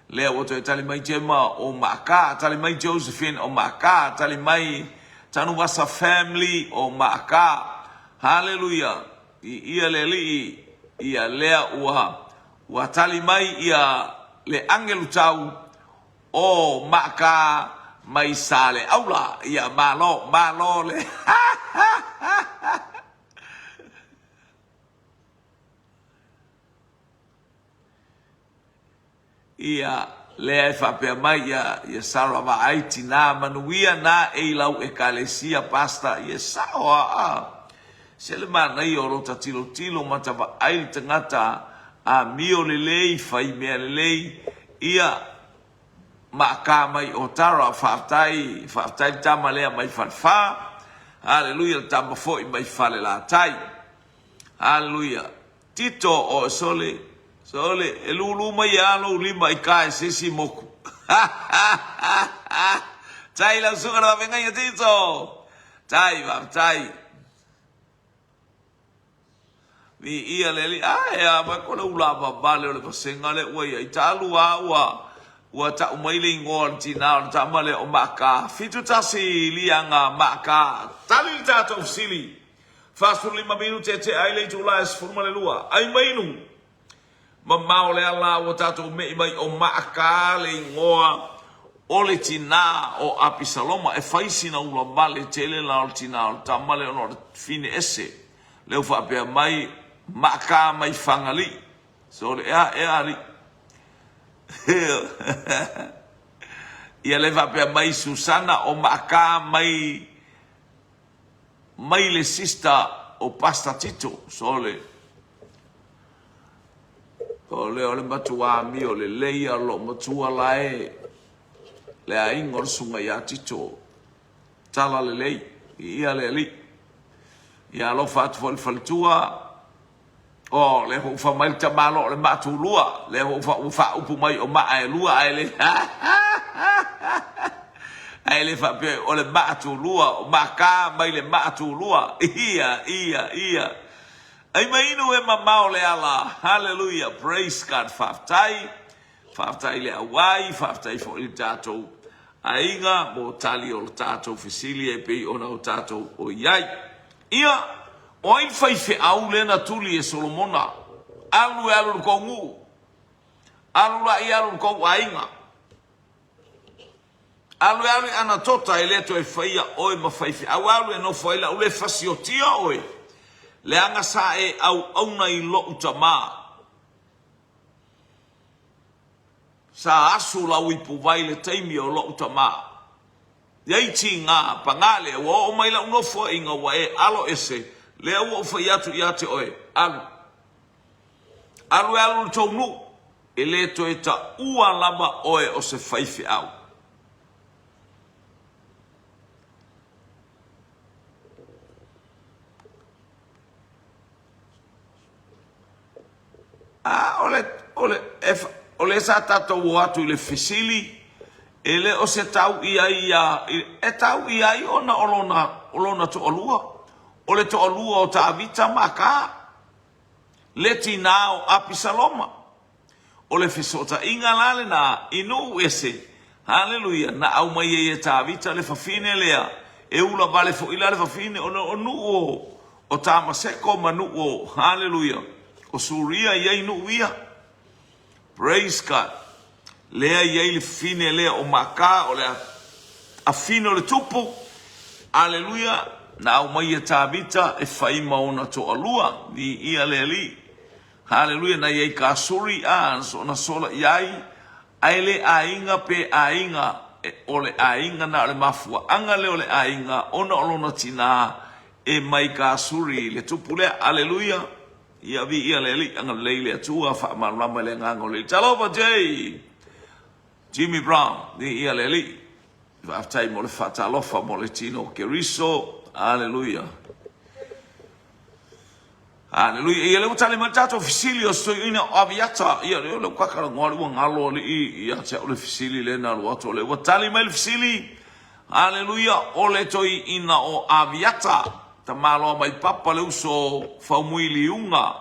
Lea ua toe tali mai Gemma o Maaka, tali mai Josephine o Maaka, tali mai Tanuvasa family o Maaka. Haleluia! Viia le Alii, ia lea ua ua tali mai ia le agelu tau o Maaka mai Saleaula. Ia malo, malo le Ia, lea e faapea mai ia, ia Sarah Vaai, Tinā manuia nā e i lau Ekalesia, Pastor, ia sao a, a. Se le manaia o lota tilotilo ma ta vaai le tagata amio lelei, fai mea lelei, ia, maaka mai o Tara, faafetai, faafetai le tama lea mai Falefa, haleluia, le tama foi mai Falelatai, haleluia. Tito, Oh sole, sole, e lūlū mai a lou lima i ka e se isi moku. Tai lau suka na wawengaiga Tito! Tai, faafetai. Viia le Alii. Ae a mai ko le ula vavale o le vasega le ua iai. Talu a ua ua tau mai le ingoa o le tinā o le tama lea o Maaka. 71 liaga Maaka. Tali le tatou fesili. 45 minute e tea ai le itula e 12. Ai mai inu! Mamao le ala ua tatou me'i mai o Maaka le igoa o le tinā o Apisaloma. E fai sina ula vale tele la o le tinā o le tama lea ona o le fine ese. Lea ua faapea mai Maaka mai Fagalii. Sole ea ea alii. Ia lea faapea mai Susana o Maaka mai mai le sister o Pastor Tito. Sole. O lea o le matua amio lelei a o loo matua la e le aiga o le susuga ia Tito. Tala lelei. Viia le Alii. Ia alofa atu foi le faletua. Oh, lea foi ua fai mai le tamaloa o le maa tulua. Lea foi ua faaupu mai o maa e lua ae le ae le faapea o le maa tulua, o maaka mai le maa tulua. Ia, ia, ia. Ai mai inu e mamao le ala. Hallelujah. Praise God. Faafetai. Faafetai i le auai, faafetai foi i le tatou aiga mo tali o le tatou fesili e pei ona o tatou o i ai. Ia, o ai le faifeau lea na tuli e Solomona? Alu e alu i le tou nuu. Alu laia alu i le tou aiga. Alu e alu i Anatota e le toe faia oe ma faifeau. Alu e nofo ai lau le fasiotia oe, leaga sa e auauna i lou tama. Sa asu lau ipuvai i le taimi o lou tama. Iai tiga, pagale, ua oo mai lau nofoaiga ua e alo ese, lea ua ou fai atu ia te oe, alu. Alu e alu i le tou nuu, e le toe taua lava oe o se faifeau. A, o le, o le, e, o lea sa tatou o atu i le fesili, e le o se tau i ai ia, e tau i ai ona o lona, o lona toalua. O le toalua o Tavita ma Aka, le tinā o Apisaloma. O le fesootaiga la lena i nuu ese, haleluia, na aumai ai e Tavita le fafine lea, e ula vale foi la le fafine ona o nuu o, o Tamaseko ma nuu o, haleluia, o Suria e i ai nuu ia. Praise God. Lea e i ai le fafine lea o Maaka, o le afine o le tupu, haleluia, na aumai e Tavita e fai ma ona toalua, viia le Alii. Haleluia, na i ai Kasuri a na sola i ai, ae le aiga pe aiga, o le aiga na o le mafuaaga lea o le aiga ona o lona tina e mai Kasuri le tupu lea. Haleluia, ia viia le Alii, agalelei le Atua, faamalamalama i le agaga o le Alii. Talofa Jay! Jimmy Brown, viia le Alii. Faafetai mo le faatalofa mo le tino o Keriso. Haleluia. Aleluia. Ia lea ua tali mai le tatou fesili o se toeaina o Aviata. Ia lea ua kakalagoa ua galo alii ia te au le fesili lea na alu atu. O lea ua tali mai le fesili. Aleluia. O le toeaina o Aviata. Tamaloa mai papa le uso Faumui Liuga.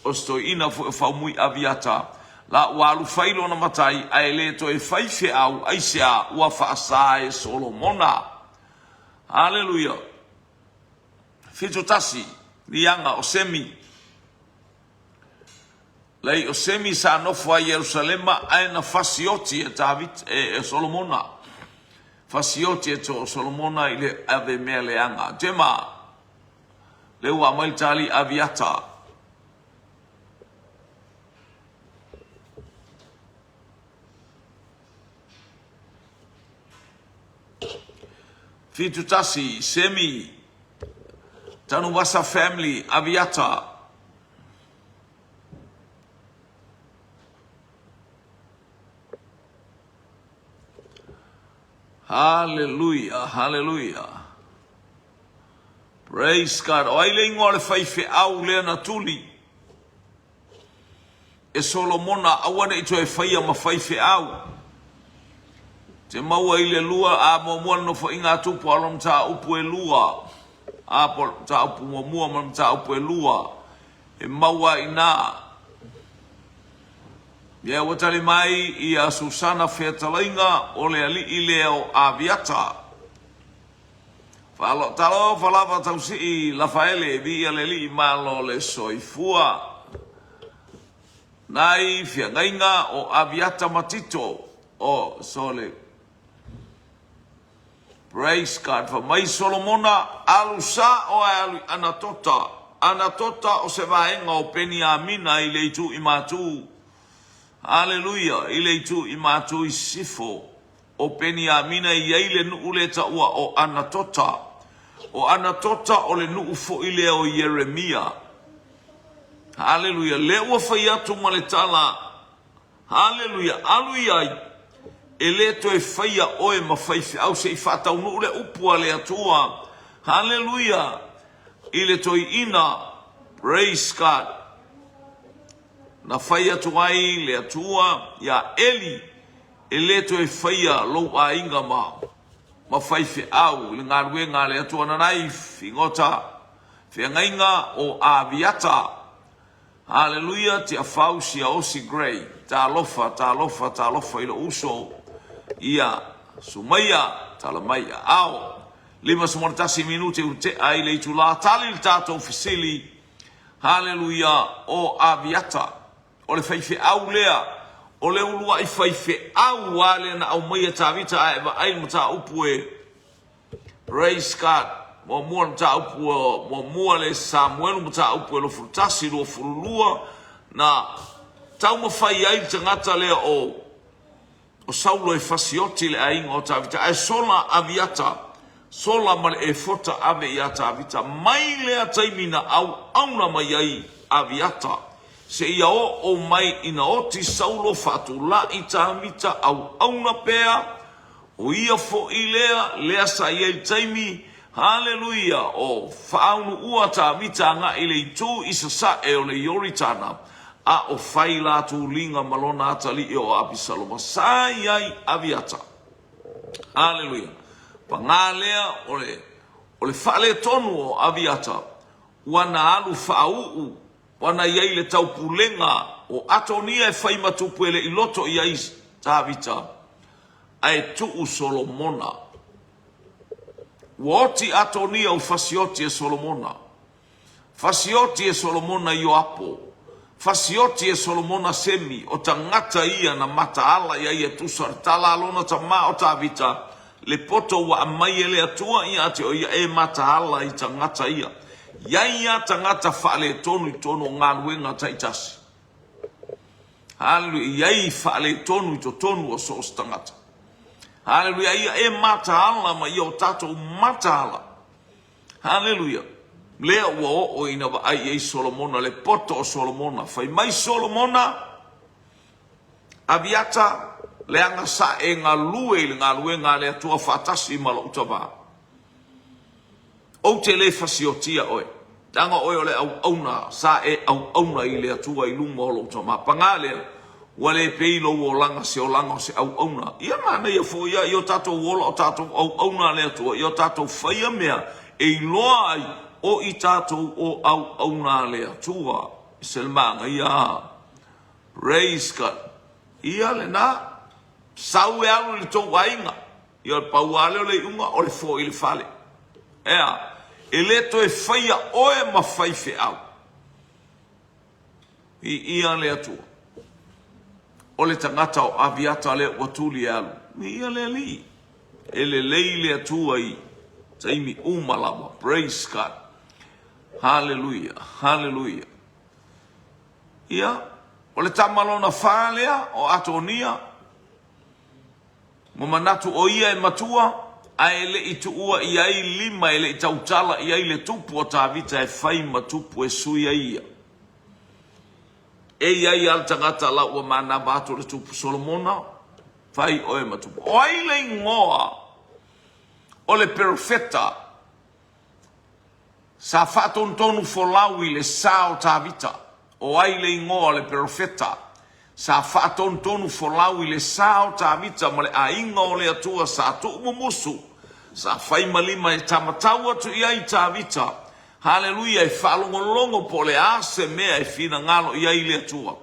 O se toeaina foi o Faumui Aviata. La ua alu fai lona matai, ae le toe fai feau, aisea? Ua faasa e Solomona. Aleluia. 71, Liaga o Semi. Lei o Semi sa nofo ai Ierusalema ae na fasioti e Tavita e, e Solomona. Fasioti e to Solomona i le ave mea leaga. Tema, le ua aumai le tali Aviata. 71, Semi, Tanuvasa Family, Aviata. Hallelujah, hallelujah. Praise God. O ai le ingoa o le faifeau lea na tuli e Solomona aua ne i toe faia ma faifeau. Te maua i le lua a muamua le nofoaiga a Tupu a o lona mataupu e lua. A po mataupu muamua ma le mataupu e lua. E maua ai inā. Ia ua tali mai ia Susana fetalaiga o le alii lea o Aviata. Talofa lava tausii Lafaele, viia le Alii malo le soifua. Nai feagaiga o Aviata ma Tito o sole. Praise God. Fa mai Solomona, alu sao ae alu i Anatota. Anatota o se vaega o Peniamina i le itu i Matu. Haleluia, i le itu i Matu i Sisifo. O Peniamina e i ai le nuu lea e taua o Anatota. O Anatota o le nuu foi lea o Ieremia. Haleluia! Lea ua fai atu ma le tala, Haleluia! Alu i ai, e le toe faia oe ma faifeau se i faataunuu le upu a le Atua. Haleluia! I le toeaina, praise God, na fai atu ai le Atua iā Eli, E le toe faia lou aiga ma ma faifeau i le galuega a le Atua Nanai figota feagaiga o Aviata. Haleluia Tiafau Siaosi Gray talofa talofa talofa i lou uso ia Sumaia tala mai aao. 51 minute ua tea i le itula tali le tatou fesili Haleluia o Aviata. O le faifeau lea, o le uluai faifeau lava lea na aumaia Tavita ae vaai i le mataupu e Praise God. Muamua le mataupu muamua le Samuelu mataupu e 21, 22 na taumafai ai le tagata lea o O Saulo e fasioti le aiga o Tavita, ae sola Aviata, sola ma le efota ave iā Tavita. Mai lea taimi na auauna mai ai Aviata, seia oo mai ina oti Saulo faatulai Tavita auauna pea, o ia foi lea, lea sa i ai le taimi, haleluia, o faaunuua Tavita agai i le itu i sasae o le Ioritana, A o fai la tuliga ma lona atalii o Apisaloma, sa i ai Aviata. Aleluia. Paga lea o le, o le faaletonu o Aviata, ua na alu faauu, ua na i ai le taupulega o Atonia e fai ma tupu e le i loto i ai Tavita, ae tuu Solomona. Ua oti Atonia ua fasioti e Solomona. Fasioti e Solomona Ioapo, fasioti e Solomona Semi, o tagata ia na mataala iā ia tusa le tala a lona tama o Tavita, le poto ua aumai e le Atua ia te o ia e mataala i tagata ia. Iai ia tagata faaletonu i totonu o galuega taitasi. Haleluia, iai faaletonu i totonu o so o se tagata. Haleluia, ia e mataala ma ia o tatou mataala. Haleluia! Lea ua oo ina vaai i ai Solomona, le poto o Solomona. Fai mai Solomona, Aviata, leaga sa e galue i le galuega a le Atua faatasi ma lou tama. Ou te le fasiotia oe, leaga oe o le auauna sa e auauna i le Atua i luma o lou tama. Paga lea, Ua le pei lou olaga se olaga o se auauna. Ia manaia foi ia i o tatou ola o tatou auauna a le Atua, ia o tatou faia mea e iloa ai o i tatou o auauna a le Atua. E se le manaia. Praise God. Ia lena, sau e alu i le tou aiga. Ia pau lava lea o le iuga o le foi i le fale. Ea, e le toe faia oe ma faifeau. Viia le Atua. O le tagata o Aviata lea ua tuli e alu. Viia le Alii. E lelei le Atua i taimi uma lava. Praise God. Haleluia. Haleluia. Ia, o le tama lona fa lea o Atonia. Ua manatu o ia e matua, ae le i tuua i ai lima, e le i tautala i ai le tupu o Tavita e fai ma tupu e sui ai ia. E i ai lava le tagata la ua manava atu le tupu Solomona, fai oe ma tupu. O ai le igoa o le perofeta Sa faatonutonu folau i le sa o Tavita. O ai le igoa o le perofeta? Sa faatonutonu folau i le sa o Tavita ma le aiga o le Atua sa tuumumusu, sa fai ma lima e tamatau atu i ai Tavita. Haleluia! E faalogologo po o le a se mea e finagalo i ai le Atua.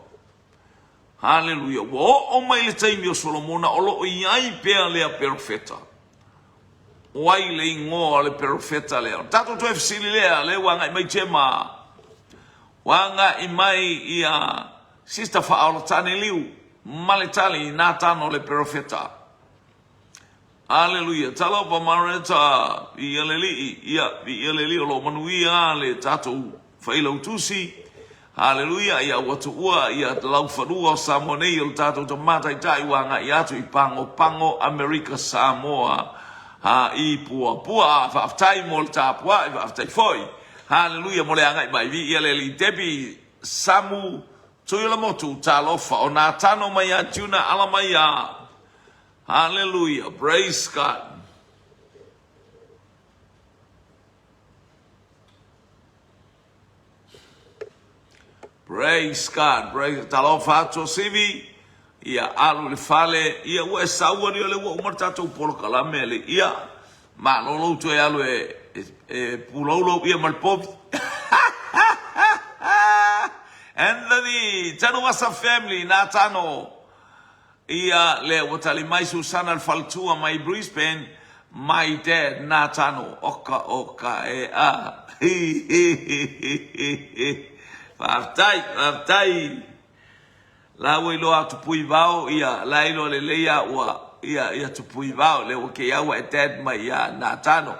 Haleluia! Ua oo mai le taimi o Solomona o lo o i ai pea lea perofeta. O ai le igoa o le perofeta lea? O le tatou toe fesili lea, lea ua agai mai Gemma, ua agai mai ia Sister Faaolatane Liu ma le tali, Natano le perofeta. Aleluia. Talofa Mareta, viia le Alii. Ia, viia le Alii o lo o manuia le tatou Failautusi. Aleluia. Ia ua tuua ia laufanua o Samoa nei o le tatou tama taitai ua agai atu i Pagopago, Amerika Samoa. Ha i Puapua. Faafetai mo le tapuai, faafetai foi. Haleluia mo le agai mai. Viia le Alii. Debbie Samu Tuiolamotu, talofa. O Natano mai ia Juna ala mai ia. Haleluia. Praise God. Praise God. Praise. Talofa atu o Sivi. Ia alu i le fale. Ia ua e saua ni o le ua uma le tatou polokalame le. Ia malolo toe alu e, e, e puloulou ia ma le povi. Anthony, Tanuvasa family, Natano. Ia lea ua tali mai Susana le faletua mai Brisbane, My dad Natano oka oka e a hi hi hi hi hi hi Faafetai faafetai La ua iloa atu pui vao ia la iloa lelei a ua ia ia tupui vao lea ua kei au e dad mai ia Natano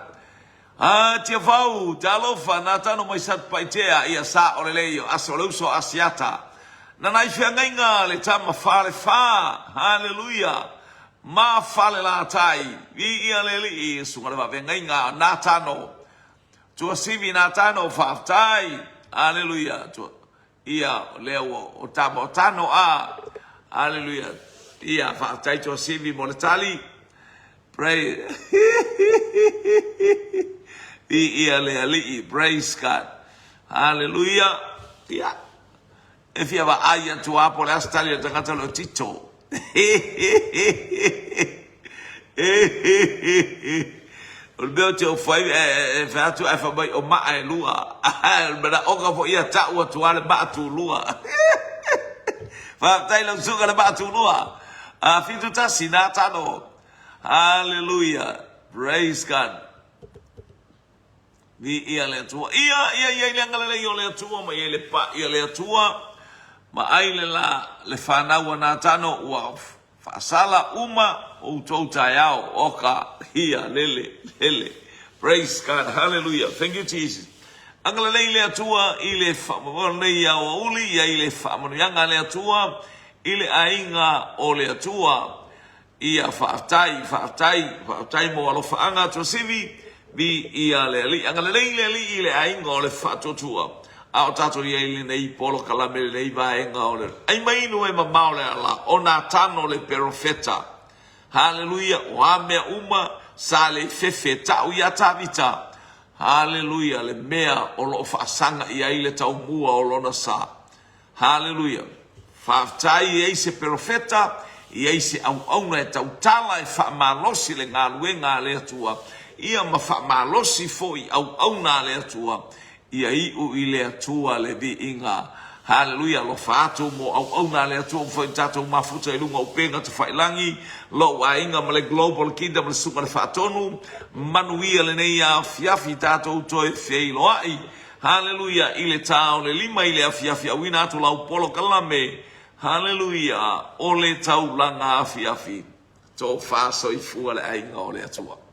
A Tiafau talofa Natano mai Satupaitea ia sa o lelei o aso le uso Asiata Nana i feagaiga le tama falefa Haleluia Ma Falelatai, viia le Alii, susuga le faafeagaiga, Natano, Tuasivi Natano, faafetai, aleluia, ia, lea ua o tama o Tano, a, aleluia, ia, faafetai Tuasivi mo le tali, pray, viia le Alii, praise God, aleluia, ia. E fia vaai atu lava po o le a se tali a le tagata o le Tito. O le mea ou te ofo ai, e fai atu ae fai mai o maa e lua. O le manaoga foi ia tau atu lava le maa tulua. Faafetai lau susuga le maa tulua. 71 Natano. Hallelujah. Praise God. Viia le Atua. Ia, ia i ai le agalelei o le Atua, ma i ai le pa'i a le Atua, ma ai le la, le fanau a Natano, ua faasala uma outou taeao, oka, ia, lele, lele. Praise God, hallelujah, thank you Jesus. Agalelei le Atua i le faamavae nei aoauli, ia i le faamanuiaga a le Atua, i le aiga o le Atua. Ia, faafetai, faafetai, faafetai mo alofaaga Tuasivi, viia le Alii. Agalelei le Alii i le aiga o le Faatuatua, a o tatou i ai i lenei polokalame, lenei vaega o le ai mai inu e mamao le ala o Natano le perofeta. Haleluia, o a mea uma sa le fefe tau iā Tavita, haleluia, le mea o lo o faasaga i ai le taumua o lona sa. Haleluia! Faafetai e i ai se perofeta, e i ai se auauna e tautala e faamalosi le galuega a le Atua, ia ma faamalosi foi auauna a le Atua, ia iu i le Atua le viiga. Haleluia, alofa atu mo auauna a le Atua ua fai tatou mafuta i luga o upega tafailagi, lou aiga ma le Global Kingdom le Susuga le Faatonu, manuia lenei afiafi tatou toe feiloai. Haleluia, i le ta o le lima i le afiafi auina atu lau polokalame. Haleluia, o le taulaga afiafi. Tofa soifua le aiga o le Atua.